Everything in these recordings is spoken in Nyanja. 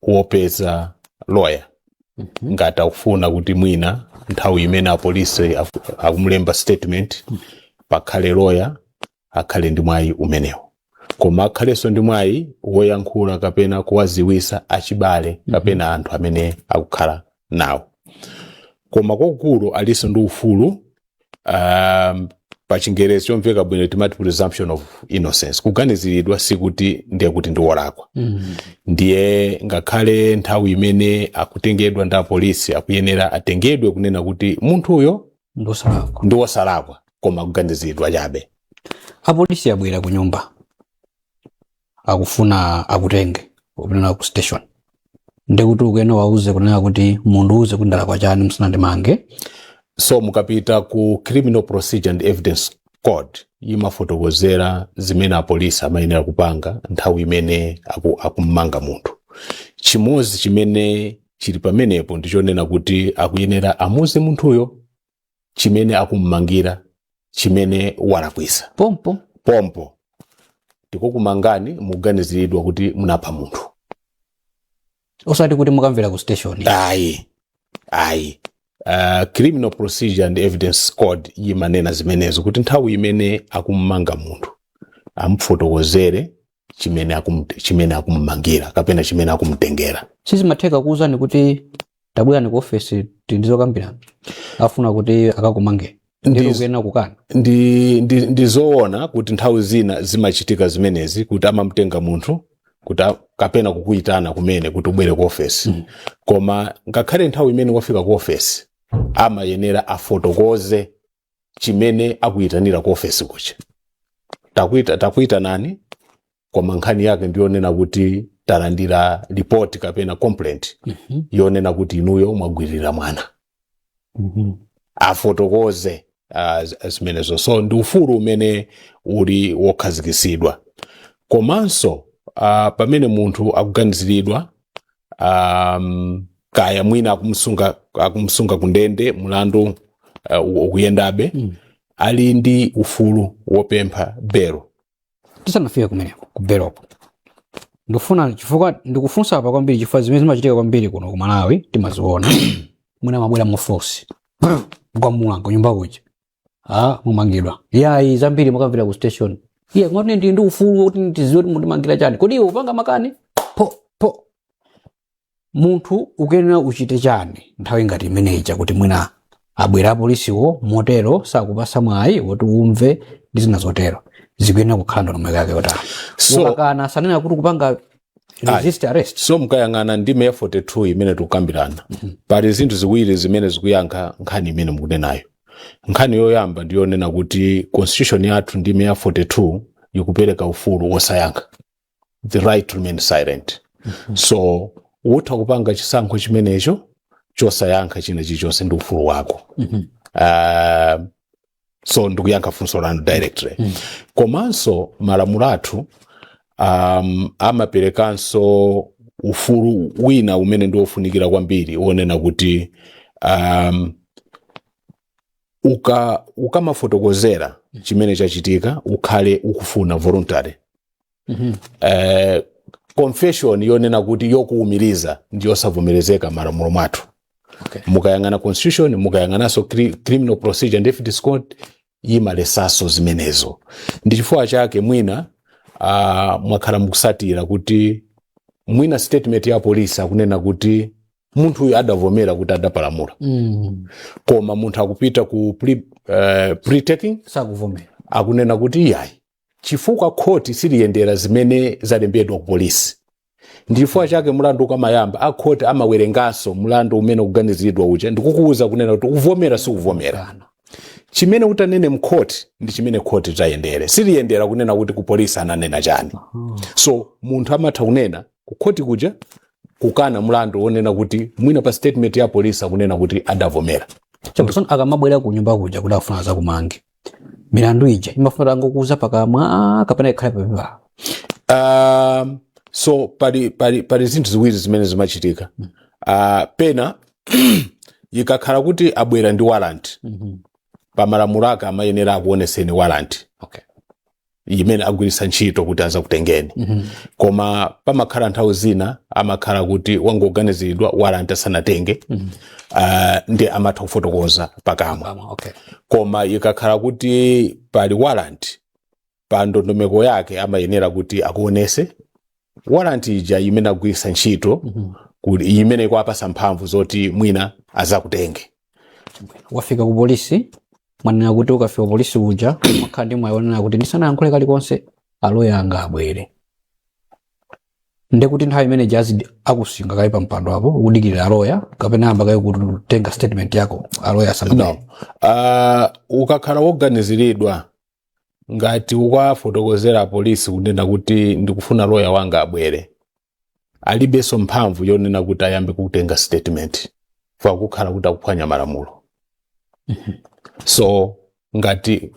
Wopeza lawyer ngati akufuna kuti mwina nthawi imene apolisi akumulemba statement pakhale lawyer, akhale ndi mwayi umenewo, koma akhalenso ndi mwayi woyankhula kapena kuwaziwisa achibale kapena anthu amene akukhala nawo. Koma kwakukulu alinso ndi ufulu, pa Chingerezi chomveka bwino timati presumption of innocence. Kuganiziridwa sikuti ndiye kuti ndi wolakwa. Ndiye ngakhale nthawi imene akutengedwa ndi apolisi, akuyenera atengedwe kunena kuti munthuyo Ndosalakwa. Ndi wosalakwa, koma kuganiziridwa chabe. Apolisi abwera ku nyumba, akufuna akutenge kupita ku station, ndikuti ukene wauze kunena kuti mundiuze kuti ndalakwa chani musanandimange? So mukapita ku Criminal Procedure and Evidence Code, imafotokozera zimene apolisi amayenera kupanga nthawi imene akummanga munthu. Chimodzi chimene chili pamenepo ndichonena kuti akuyenera amuze munthuyo chimene akummangira, chimene walakwisa. Pompo? Pompo. "Tikukumangani, mukuganiziridwa kuti munapha munthu." Osati kuti mukamvera ku station. Ayi. Criminal Procedure and Evidence Code imanena zimenezo, kuti nthawi imene akummanga munthu amufotokozere chimene akummangira kapena chimene akumtengera. Sizimatheka kuwuzani kuti tabwerani ku ofesi, tindizokambirana, afuna kuti akakumange, ndiro kuyenera kukana? Ndi zoona kuti nthawi zina zimachitika zimenezi, kuti amamtenga munthu kuti kapena kukuyitana kumene kuti ubwere ku ofesi. Koma ngakhale nthawi imene wafika ku ofesi, amayenera afotokoze chimene akuyitanira ku ofesi kuja. Takuyitanani, koma nkhani yake ndiyonena kuti talandira ripoti kapena complaint yonena kuti inuyo mwagwirira mwana. Afotokoze zimenezo. So ndi ufulu umene uli wokhazikisidwa. Komanso pamene munthu akuganiziridwa, kaya mwina akumsunga kundende, mulandu ukuyendabe, ali ndi ufulu wopempha belo. Tisanafike kumeneko ku belopo, ndikufuna, chifukwa ndikufunsa apa kwambiri chifukwa zimene zimachitika kwambiri kuno ku Malawi timaziona, mwina mabwera mu force kukwamula kunyumba kuja, "Ah, mumangidwa." "Yayi, zambiri mukamvera ku station." "Iye, kumati ndili ndi ufulu kuti ndiziwe kuti mundimangira chani." "Kodi iwe upanga makani?" Po po munthu ukuyenera uchite chani nthawi ngati imeneyi, kuti mwina abwera apolisiwo motero, sakupasa mwayi woti umve ndi zina zotero, zikuyenera kukhala ndondomeko yake yotani? Ukakana, sanena kuti kupanga resist arrest? So mukayang'ana ndime ya 42 imene tikukambirana, pali zinthu ziwiri zimene zikuyankha nkhani imene mukunenayo. Nkhani yoyamba ndiyonena kuti constitution yathu, ndime ya 42, ikupereka ufulu wosayankha, the right to remain silent. So utha kupanga chisankho chimenecho chosayankha china chilichonse, ndi ufulu wako. So ndikuyankha funso lanu directly. Komanso malamulo athu amaperekanso ufulu wina umene ndi wofunikira kwambiri, wonena kuti ukamafotokozera chimene chachitika, ukhale ukufuna, voluntary. Confession yonena kuti yokuwumiriza ndi yosavomerezeka malamulo mwathu. Mukayang'ana constitution, mukayang'ananso Criminal Procedure and Evidence Code, imalesaso zimenezo. Ndi chifukwa chake mwina mwakhala mukusatira kuti mwina statement ya polisi akunena kuti munthu uyu adavomera kuti adapalamula, koma munthu akupita ku plea taking, sakuvomera. Akunena kuti iyayi, chifukwa khoti siliyendera zimene zalembedwa ku polisi. Ndi chifukwa chake mulandu ukamayamba, akhoti amawerenganso mulandu umene ukuganiziridwa uja ndikukuwuza kunena kuti ukuvomera, sikuvomera. Kana. Chimene utanene mkhoti ndi chimene khoti tayendere, siliyendera kunena kuti ku polisi ananena chani. So munthu amatha kunena ku khoti kuja, kukana mulandu wonena kuti mwina pa statement ya polisi akunena kuti adavomera. Chabwino, akamabwera ku nyumba kuja kuti afuna zakumange, milandu ija imafuna angokuuza pakamwa kapena ikhale papepala? So pali zinthu ziwiri zimene zimachitika. Pena ikakhala kuti abwera ndi warrant, pamalamulo ake amayenera akuoneseni warrant. Imene agwiritsa ntchito kuti azakutengeni. Koma pamakhala nthawi zina amakhala kuti wangoganiziridwa, warrant asanatenge, ndi amatha kufotokoza pakamwa. Pakamwa, okay. Koma ikakhala kuti pali warrant, pa ndondomeko yake amayenera kuti akuonese warrant ija imene agwiritsa ntchito, kuti imene ikuwapasa mphamvu zoti mwina azakutenge. Wafika ku polisi, mwanena kuti ukafika ku polisi kuja umakhala ndi mwayi wonena kuti ndisanayankhule kalikonse, aloya anga abwere. Ndekuti nthawi imene jazi akusinga kayi pa mpando apo ukudikirira aloya, kapena amba kayi kutenga statement yako aloya asanabwere? No, ukakhala woganiziridwa, ngati ukafotokozera polisi kunena kuti ndikufuna loya wanga abwere, alibenso mphamvu yonena kuti ayambe kutenga statement, kukhala kuti akuphwanya malamulo. So ngati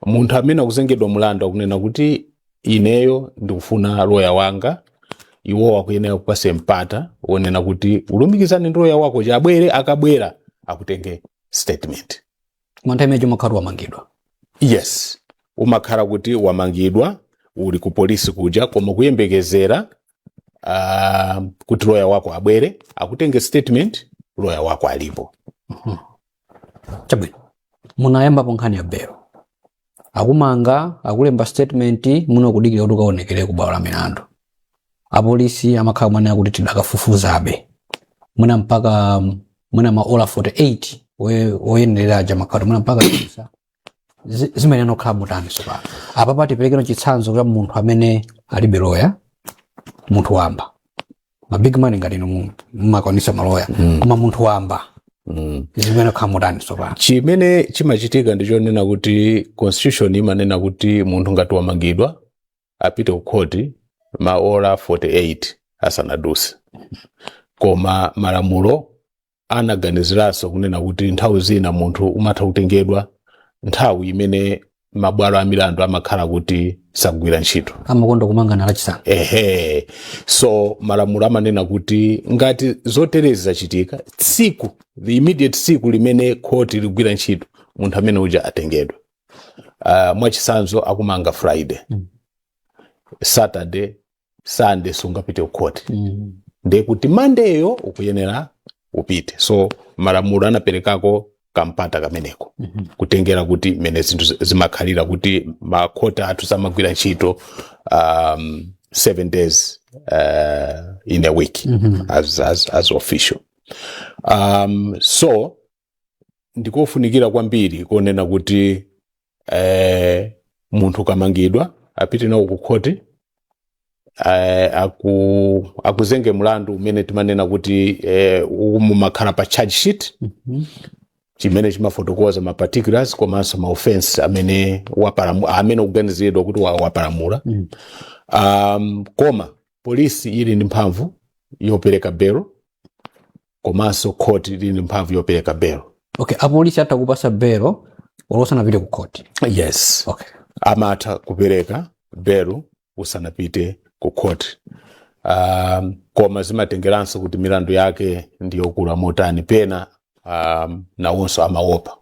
munthu amene akuzengedwa mulandu akunena kuti ineyo ndikufuna loya wanga, iwo akuyenera kupase mpata wonena kuti ulumikizane ndi loya wako chabwere, akabwera akutenge statement. Koma nthawi imene umakhala wamangidwa? Yes, umakhala kuti wamangidwa, uli ku polisi kuja, koma kuyembekezera kuti loya wako abwere akutenge statement, loya wako alipo. Chabwino, munayambapo nkhani ya belo. Akumanga, akulemba statement, muno kudikira kuti ukaonekere ku bwalo la milandu. Apolisi amakhala mwanena kuti tidakafufuzabe mwina mpaka mwina maola 48 oyenerera aja makhala mwina mpaka kusa. Zimene nokhala mutani tsopano apa? Tiperekeno chitsanzo cha munthu amene alibe loya, munthu wamba, ma big man ngati inu mumakwanisa maloya, koma munthu wamba, zimene khala mutani tsopano? Chimene chimachitika ndichonena kuti constitution imanena kuti munthu ngati wamangidwa apite ku khoti maola 48 asanaduse. Koma malamulo anaganiziranso kunena kuti nthawi zina munthu umatha kutengedwa nthawi imene mabwalo a milandu amakhala kuti sagwira ntchito. Amakonda kumangana Lachisanu. Ehe, so malamulo amanena kuti ngati zoterezi zachitika, tsiku, the immediate tsiku limene khoti ligwira ntchito, munthu amene uja atengedwe. Mwachitsanzo akumanga Friday, Saturday, Sunday sungapite ku khoti, ndekuti Mondayo ukuyenera upite. So malamulo anaperekako kampata kameneko, kutengera kuti mene zinthu zimakhalira kuti makhoti athu samagwira ntchito 7 days in a week as official. So ndikofunikira kwambiri konena kuti munthu kamangidwa apite nawo ku khoti, akuzenge mlandu umene timanena kuti mumakhala pa charge sheet, chimene chimafotokoza ma particulars komanso ma offense amene amene ukuganiziridwa kuti wapalamula. Koma polisi ili ndi mphamvu yopereka belo, komanso court ili ndi mphamvu yopereka belo. Okay, apolisi atha kupasa belo usanapite ku court? Yes. Amatha kupereka belo usanapite ku court, koma zimatengeranso kuti milandu yake ndiyokula motani. Pena nawonso amaopa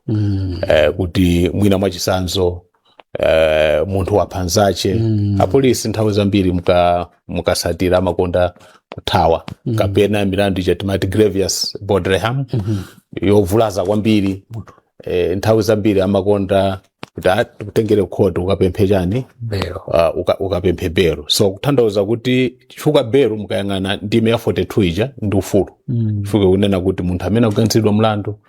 kuti mwina mwachitsanzo munthu wapha nzache, apolisi nthawi zambiri mukasatira amakonda kuthawa, kapena milandu ija timati grievous bodily harm, yovulaza kwambiri, nthawi zambiri amakonda kuti tikutengere court ukapemphe chani? Belo. Ukapemphe belo. So kutanthauza kuti chifukwa belo, mukayang'ana ndime ya 42 ija, ndi ufulu, chifukwa kunena kuti munthu amene akuganiziridwa mlandu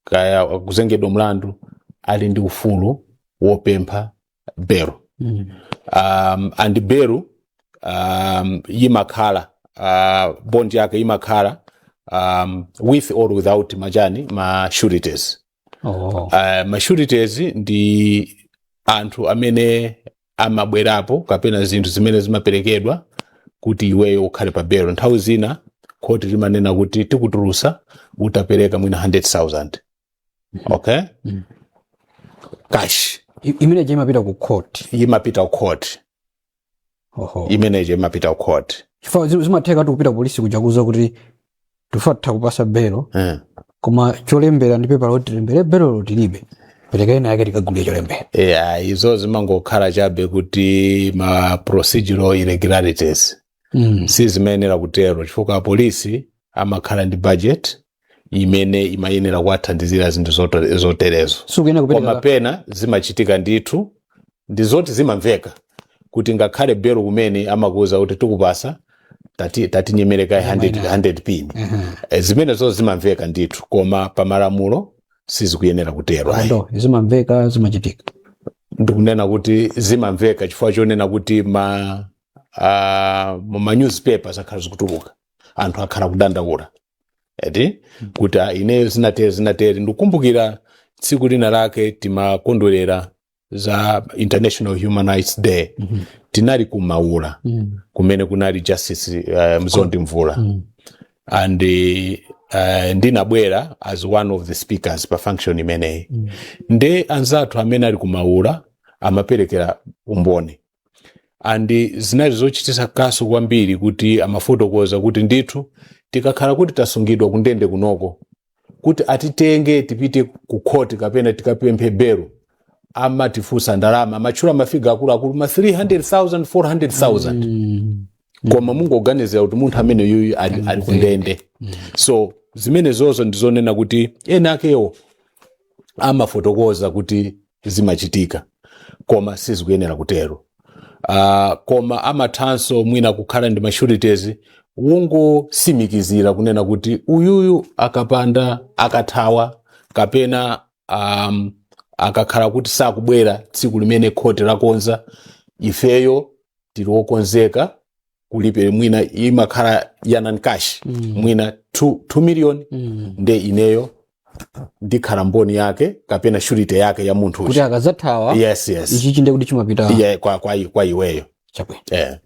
kaya akuzengedwa mlandu ali ndi ufulu wopempha belo. And belo imakhala bond yake imakhala with or without machani, ma sureties. Ma sureties ndi anthu amene amabwerapo kapena zinthu zimene zimaperekedwa kuti iweyo ukhale pa belo. Nthawi zina khoti limanena kuti tikutulusa utapereka mwina 100,000, okay, cash. Imeneja imapita ku court? Imapita ku court. Imeneja imapita ku court. Chifukwa zimatheka kuti kupita ku polisi kuja kuza kuti tifatha kupasa belo, koma cholembera ndi pepa loti tilembere belolo tilibe. Pereka ina yake tikagulire cholembera. Yeah, izo zimangokhala chabe kuti ma procedural irregularities. Sizimayenera kutero, chifukwa apolisi amakhala ndi budget imene imayenera kuwathandizira zinthu zoterezo. Sikuyenera Koma kupereka. pena zimachitika ndithu, ndi zoti zimamveka kuti ngakhale belo kumene amakuuza kuti tikupasa, tatinyemereka 100, 100 pin. Zimenezo zimamveka ndithu, koma pamalamulo sizikuyenera kutero, ayi. Ndo zimamveka, zimachitika? Ndikunena kuti zimamveka chifukwa chonena kuti ma newspapers akhala zikutuluka, anthu akhala kudandaula eti kuti ineyo zinatere zinatere. Ndikukumbukira tsiku lina lake timakondwerera za International Human Rights Day, tinali ku Maula, kumene kunali Justice Mzondi Mvula, and ndinabwera as one of the speakers pa function imeneyi. Nde anzathu amene ali ku Maula amaperekera umboni, and zinali zochititsa kaso kwambiri kuti amafotokoza kuti ndithu tikakhala kuti tasungidwa kundende kunoko, kuti atitenge tipite ku khoti kapena tikapemphe belo, amatifunsa ndalama, amatchula ma figure akuluakulu, ma 300,000, 400,000. Koma mungoganizira kuti munthu amene yuyu ali kundende. So zimene zozo ndizonena kuti ena akewo amafotokoza kuti zimachitika, koma sizikuyenera kutero. Koma amathanso mwina kukhala ndi ma sureties wongosimikizira kunena kuti uyuyu akapanda, akathawa kapena akakhala kuti sakubwera tsiku limene khoti lakonza, ifeyo tili wokonzeka kulipira. Mwina imakhala ya non-cash, mwina 2 million, nde ineyo ndikhala mboni yake kapena surety yake ya munthu kuti uja. Akadzathawa, Yes. ichi chinde kuti chimapita Yeah, kwa iweyo. Chabwino. Yeah.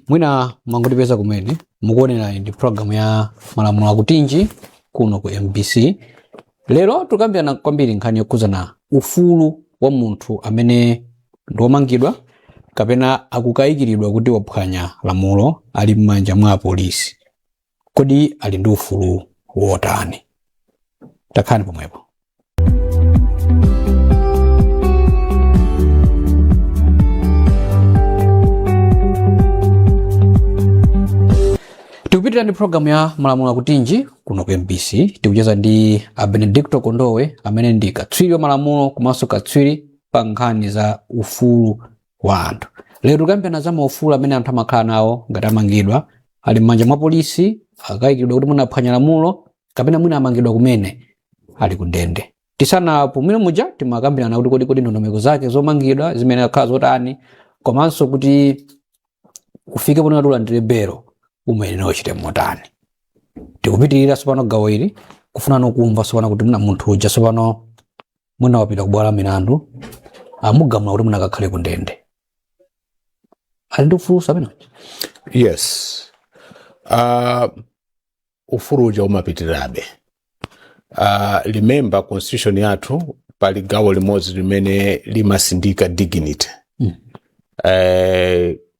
Mwina mwangotipeza kumene, mukuonera ndi program ya Malamulo Akutinji kuno ku MBC. Lero tikambirana kwambiri nkhani yokhuzana ufulu wa munthu amene ndi womangidwa kapena akukayikiridwa kuti waphwanya lamulo, ali m'manja mwa apolisi. Kodi ali ndi ufulu wotani? Takhalani pomwepo. Tikupitira ndi programu ya Malamulo Akutinji kuno ku MBC. Tikucheza ndi a Benedicto Kondowe amene ndi katswiri wa malamulo komanso katswiri pa nkhani za ufulu wa anthu. Lero tikambirana za maufulu amene anthu amakhala nawo ngati amangidwa, ali m'manja mwa polisi, akayikiridwa kuti mwina aphwanya lamulo kapena mwina amangidwa kumene, ali ku ndende. Tisanapumire muja timakambirana kuti kodi ndondomeko zake zomangidwa zimene akhala zotani, komanso kuti ufike ponena kuti ulandire belo umayenera uchite motani. Tikupitirira tsopano gawo ili, kufuna kumva tsopano kuti mwina munthu uja tsopano mwina wapita kubwalo la milandu, amugamula kuti mwina akakhale ku ndende, ali ndi ufulu amene uja? Yes, ufulu uja umapitirirabe. Remember, constitution yathu pali gawo limodzi limene limasindika dignity,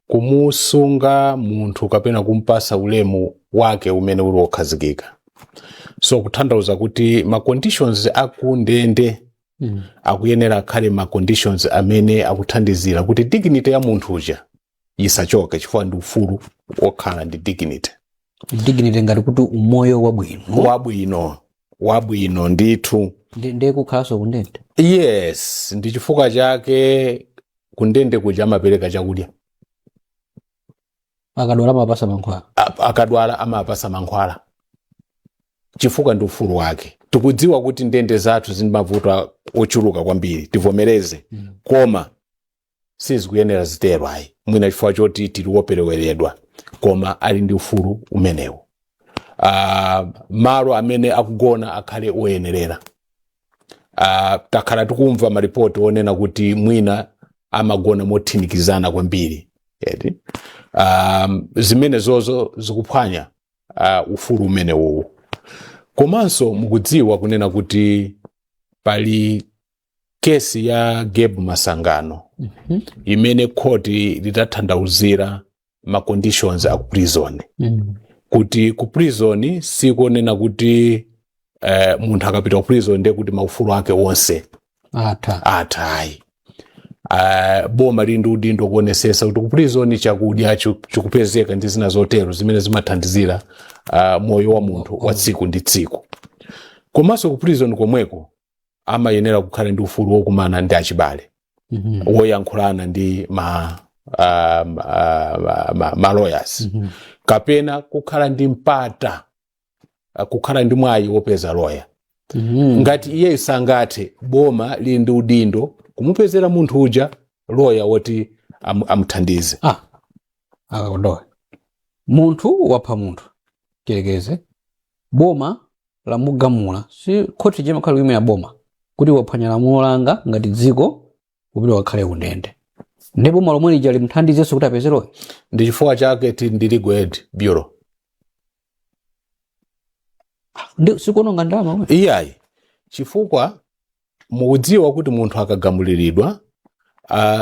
kumusunga munthu kapena kumpasa ulemu wake umene uli wokhazikika. So kutanthauza kuti ma conditions akundende akuyenera akhale ma conditions amene akuthandizira kuti dignity ya munthu uja isachoke, chifukwa ndi ufulu wokhala ndi dignity. Dignity ngati kuti umoyo wabwino. Wabwino, wabwino ndithu. Ndiye kukhalanso kundende? Yes, ndi chifukwa chake kundende kuja amapereka chakudya. Akadwala amapasa mankhwala. Akadwala amapasa mankhwala, chifukwa ndi ufulu wake. Tikudziwa kuti ndende zathu zili mavuto ochuluka kwambiri, tivomereze, koma sizikuyenera zitero ayi, mwina chifukwa choti tili wopereweredwa, koma ali ndi ufulu umenewu. Malo amene akugona akhale oyenerera. Takhala tikumva maripoti onena kuti mwina amagona mothinikizana kwambiri eti. Zimene zozo zikuphwanya ufulu umenewu. Komanso mukudziwa kunena kuti pali kesi ya Gabe Masangano imene khoti litatanthauzira ma conditions aku prison, kuti ku prison sikonena kuti munthu akapita ku prison ndiye kuti maufulu ake onse Atha. Athayi. Boma lili ndi udindo kuonesesa kuti ku prison chakudya chikupezeka ndi zina zotero zimene zimathandizira moyo wa munthu wa tsiku ndi tsiku. Komanso ku prison komweko amayenera kukhala ndi ufulu wokumana ndi achibale, woyankhulana ndi ma lawyers, kapena kukhala ndi mpata, kukhala ndi mwayi wopeza lawyer. Ngati iye sangathe, boma lili ndi udindo kumupezera munthu uja lawyer woti amuthandize. Ah, akakondowe, munthu wapha munthu, tiyerekeze boma lamugamula, si khoti chimakhala kuyimira boma, kuti waphwanya lamulo langa ngati dziko, kupita kakhale kundende, ndi boma lomwe lija limuthandizenso kuti apeze lawyer? Ndi chifukwa chake tili ndi Legal Aid Bureau. Ndi sikuononga ndalama we? Iyayi, chifukwa mukudziwa kuti munthu akagamuliridwa,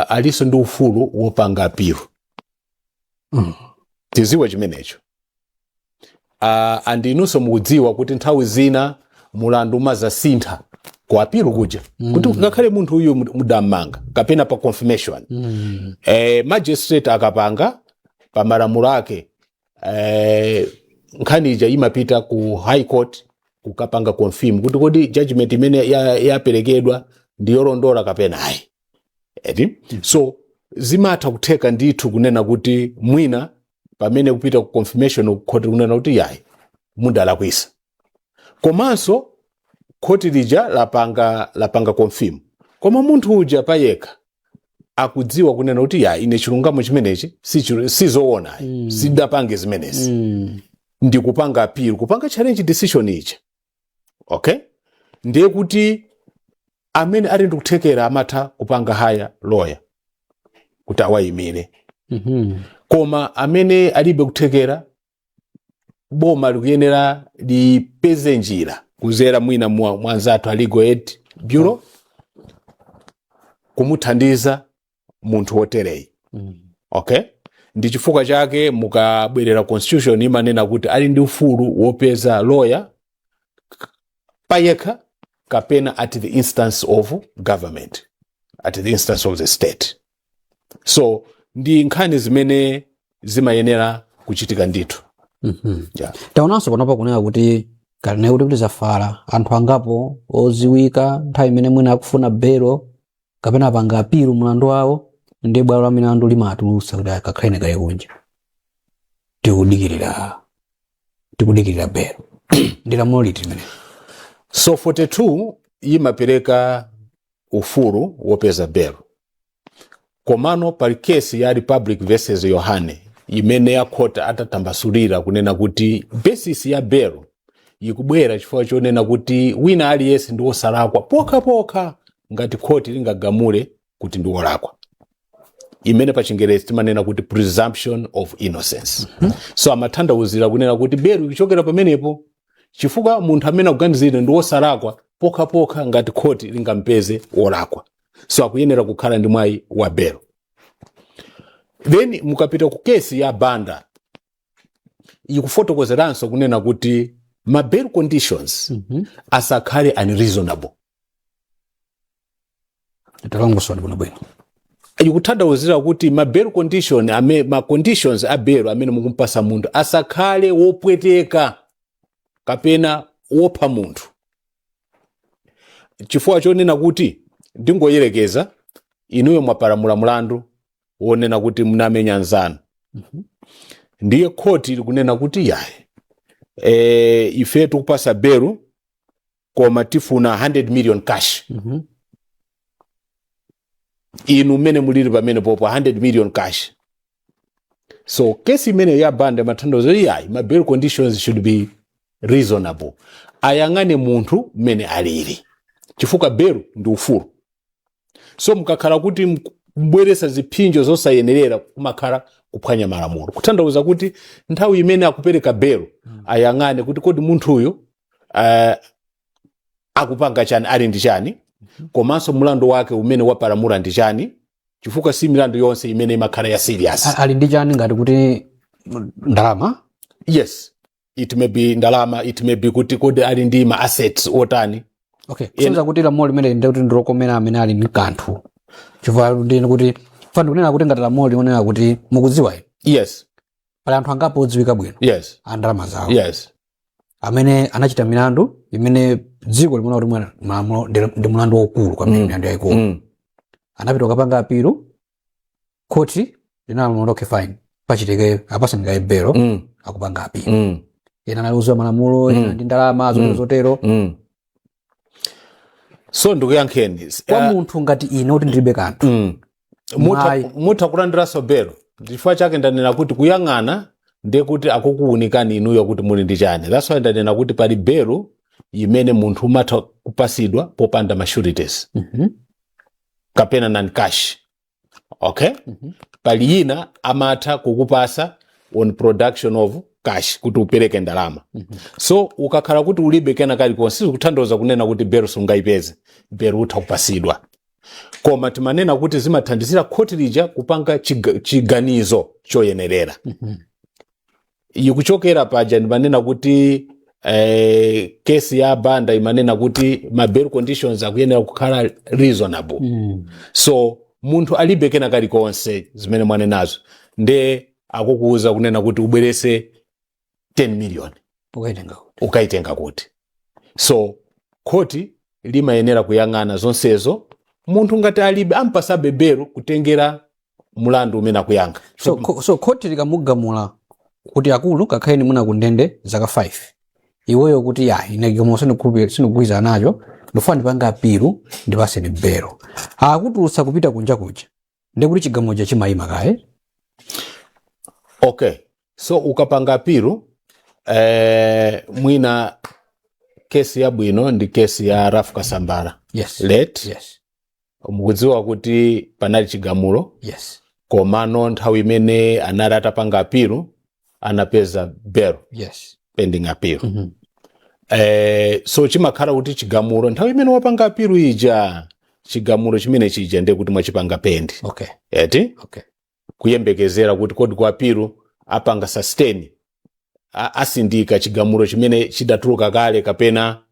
alinso ndi ufulu wopanga appeal. Tiziwe chimenecho. And inunso mukudziwa kuti nthawi zina mulandu umazasintha ku appeal kuja, kuti ngakhale munthu uyu mudammanga kapena pa confirmation, magistrate akapanga pa malamulo ake, nkhani ija imapita ku High Court kukapanga confirm kuti kodi judgment imene yaperekedwa ndi yolondola kapena ayi, eti? So zimatha kutheka ndithu kunena kuti mwina pamene kupita ku confirmation, khoti kunena kuti yayi, mudalakwisa, komanso khoti lija lapanga confirm, koma munthu uja payekha akudziwa kunena kuti ya, ine chilungamo chimenechi sizoona, sidapange zimenezi, ndikupanga appeal, kupanga challenge decision ija. Okay, ndiye kuti amene ali ndikuthekera amatha kupanga hire lawyer kuti awayimire. Koma amene alibe kuthekera, boma likuyenera lipeze njira kuzera mwina mwa anzathu a Legal Aid Bureau kumuthandiza munthu wotereyi. Okay, ndi chifukwa chake mukabwerera constitution imanena kuti ali ndi ufulu wopeza lawyer payekha kapena at the instance of government, at the instance of the state. So ndi nkhani zimene zimayenera kuchitika ndithu. Yeah. Taonanso panopa kunena kuti kalina kuti zafala, anthu angapo oziwika, nthawi imene mwina akufuna belo kapena apanga appeal mlandu wawo, ndi bwalo la milandu limatulutsa kuti akakhaleni kaye kunja, tikudikirira belo. Ndi lamulo liti limene? So 42 imapereka ufulu wopeza belo, komano pali kesi ya Republic versus Yohane imene yakhota atatambasulira kunena kuti basis ya belo ikubwera chifukwa chonena kuti wina aliyense ndi wosalakwa pokhapokha ngati khoti lingagamule kuti ndi wolakwa, imene pa Chingerezi timanena kuti presumption of innocence. So amatanthauzira kunena kuti belo ikuchokera pamenepo, chifukwa munthu amene akuganizidwa ndi wosalakwa pokhapokha ngati khoti lingampeze wolakwa, so akuyenera kukhala ndi mwayi wa belo. Then mukapita ku kesi ya Banda, ikufotokozeranso kunena kuti ma bail conditions asakhale unreasonable. Talongosoni bwinobwino. Ikutanthauzira kuti ma bail condition ma conditions a bail amene mukumpasa munthu asakhale wopweteka kapena wopha munthu, chifukwa chonena kuti, ndingoyerekeza, inuyo mwapalamula mulandu wonena kuti munamenya nzanu, ndiye khoti likunena kuti yayi, ife tikupasa belo koma tifuna 100 million cash. Inu mmene mulili pamene popo, 100 million cash. So kesi imene ya Banda matanthauzo, iyayi, ma bail conditions should be reasonable, ayang'ane munthu mmene alili, chifukwa belo ndi ufulu. So mukakhala kuti mbweresa ziphinjo zosayenerera, kumakhala kuphwanya malamulo. Kutanthauza kuti nthawi imene akupereka belo, ayang'ane kuti kodi munthuyu akupanga chani, ali ndi chani, komanso mlandu wake umene wapalamula ndi chani, chifukwa si milandu yonse imene imakhala ya serious. Ali ndi chani, ngati kuti ndalama? Yes, it may be ndalama, it may be kuti kodi ali ndi ma assets otani. Okay, kusonyeza kuti lamulo limene ndi kuti ndilokomera amene ali ndi kanthu, chifukwa ndine kuti fana kunena kuti ngati lamulo likunena kuti mukudziwa inu, pali anthu angapo odziwika bwino a ndalama zawo amene anachita milandu imene dziko limaona kuti malamulo ndi mlandu waukulu kwambiri, milandu yayikulu. Anapita kukapanga apilu, khoti linalamula, "Okay, fine, pachitike apasani kaye belo." Akupanga apilu, ena analiuziwa malamulo, ena ndi ndalama zotero zotero. So ndikuyankheni. Kwa munthu ngati ine kuti ndilibe kanthu, Mutha, Mwayi. mutha kulandiranso belo. Chifukwa chake ndanena kuti kuyang'ana ndiye kuti akukuwunikani inuyo kuti muli ndi chani. That's why ndanena kuti pali belo imene munthu umatha kupasidwa popanda ma sureties kapena non cash, okay? Pali ina amatha kukupasa on production of cash, kuti upereke ndalama. So ukakhala kuti ulibe kena kalikonse, sizikutanthauza kunena kuti belo sungayipeze. Belo utha kupasidwa, koma timanena kuti zimathandizira khoti lija kupanga chiganizo choyenerera. Ikuchokera paja ndimanena kuti kesi ya Banda imanena kuti ma bail conditions akuyenera kukhala reasonable. So munthu alibe kena kalikonse, zimene mwanenazo, nde akukuuza kunena kuti ubwerese 10 million. Ukaitenga kuti? Ukaitenga kuti? So khoti limayenera kuyang'ana zonsezo. Munthu ngati alibe, ampasabe belo kutengera mulandu umene akuyankha. So khoti likamugamula kuti akulu kakhaleni muna kundende zaka 5, iweyo kuti ya ine chigamulo sindikugwirizana nacho, ndifuna ndipange apilu, ndipaseni belo, akutulutsa kupita kunja kuja, ndekuti chigamulo chimayima kaye? Okay, so ukapanga apilu, mwina kesi yabwino ndi kesi ya Ralph Kasambara. Late. Mukudziwa kuti panali chigamulo, komano nthawi imene anali atapanga apilu anapeza bail pending appeal. So chimakhala kuti chigamulo nthawi imene wapanga apilu ija, chigamulo chimene chija ndiye kuti mwachipanga pend. Eti? Okay. Kuyembekezera kuti kodi ku apilu apanga sustain, asindika chigamulo chimene chidatuluka kale, kapena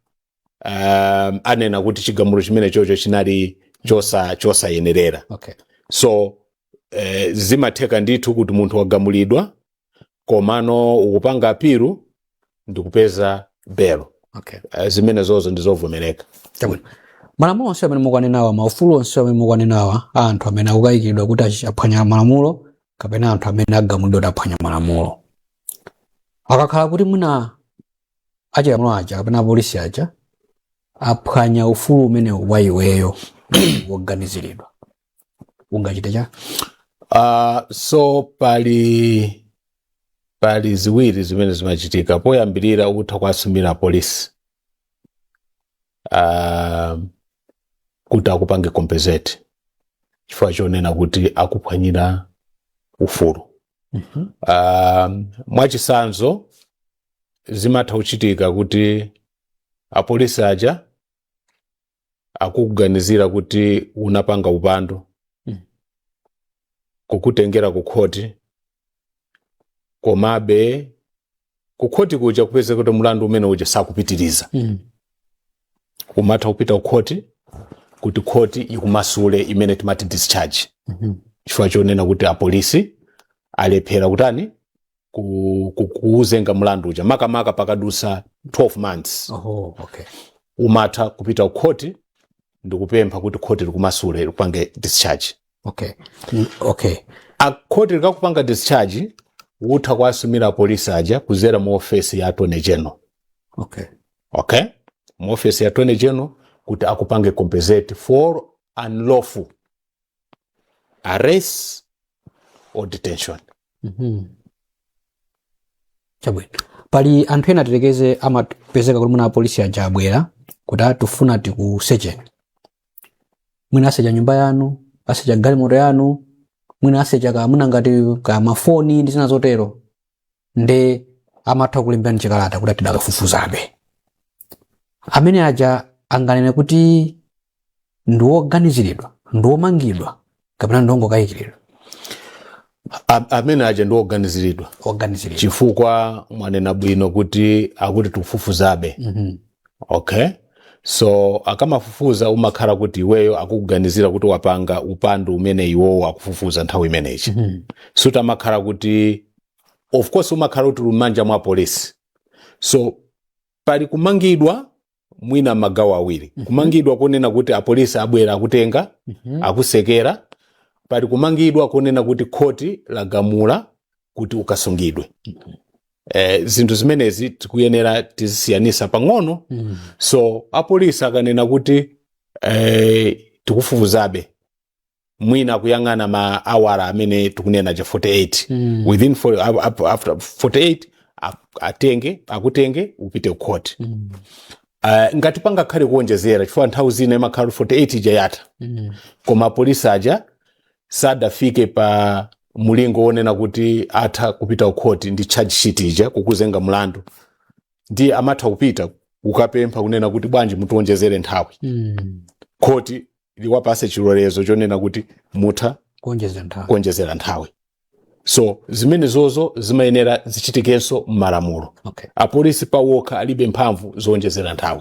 anena kuti chigamulo chimene chocho chinali chosayenerera. So zimatheka ndithu kuti munthu wagamulidwa, komano ukupanga apilu ndikupeza belo. Zimene zozo ndizovomereka. Chabwino. Malamulo onse amene mukuwanenawa, maufulu onse amene mukuwanenawa a anthu amene akukayikidwa kuti aphwanya malamulo kapena anthu amene agamulidwa kuti aphwanya malamulo, akakhala kuti mwina achilamulo aja kapena apolisi aja aphwanya ufulu umene wa iweyo woganiziridwa, ungachite cha? So pali ziwiri zimene zimachitika. Poyambirira, utha kuasumira polisi kuti akupange compensate chifukwa chonena kuti akuphwanyira ufulu. Mwachisanzo, zimatha kuchitika kuti apolisi aja akukuganizira kuti unapanga upandu, kukutengera ku khoti, komabe ku khoti kuja kupeze kuti mulandu umene uja sakupitiriza. Umatha kupita ku khoti kuti khoti ikumasule, imene timati discharge, chifukwa chonena kuti apolisi alephera kutani, kuuzenga mlandu uja, makamaka pakadusa 12 months. Oho, okay. Umatha kupita ku khoti ndikupempha kuti khoti likumasule, likupange discharge. Okay. Akhoti likakupanga discharge, utha kuasumira polisi aja kuzera mu ofesi ya attorney general. Okay, mu ofesi ya attorney general kuti akupange compensate for unlawful arrest or detention. Chabwino. Pali anthu ena, tilekeze, amapezeka kuti mwina apolisi aja abwera kuti atifuna tikusecheni, mwina asecha nyumba yanu, asecha galimoto yanu, mwina asecha ka mwina ngati ka mafoni ndi zina zotero, nde amatha kulembera chikalata kuti tidakafufuzabe. Amene aja anganene kuti ndi woganiziridwa, ndi womangidwa, kapena ndi wongokayikiridwa? Amene aja ndi woganiziridwa. Woganiziridwa. Chifukwa mwanena bwino kuti akuti tikufufuzabe. Okay, So akamafufuza, umakhala kuti iweyo akukuganizira kuti wapanga upandu umene iwowo akufufuza nthawi imeneyi. Sutamakhala kuti, of course, umakhala kuti uli m'manja mwa polisi. So pali kumangidwa mwina magawo awiri: kumangidwa kunena kuti apolisi abwera, akutenga, akusekera; pali kumangidwa kunena kuti khoti lagamula kuti ukasungidwe. Zinthu zimenezi tikuyenera tizisiyanisa pang'ono. So apolisi akanena kuti tikufufuzabe, mwina akuyang'ana ma awara amene tikunena cha 48. Within for, up, after 48 atenge, akutenge, upite ku court. Ngati pangakhale kuonjezera, chifukwa nthawi zina imakhala 48 ija yatha, koma apolisi aja sadafike pa mulingo wonena kuti atha kupita ku court ndi charge sheet ija kukuzenga mlandu, ndiye amatha kupita kukapempha kunena kuti, "Bwanji mutionjezere nthawi?" Khoti liwapase chilolezo chonena kuti mutha kuonjezera nthawi. Kuonjezera nthawi. So zimene zozo zimayenera zichitikenso m'malamulo. Apolisi pawokha alibe mphamvu zowonjezera nthawi.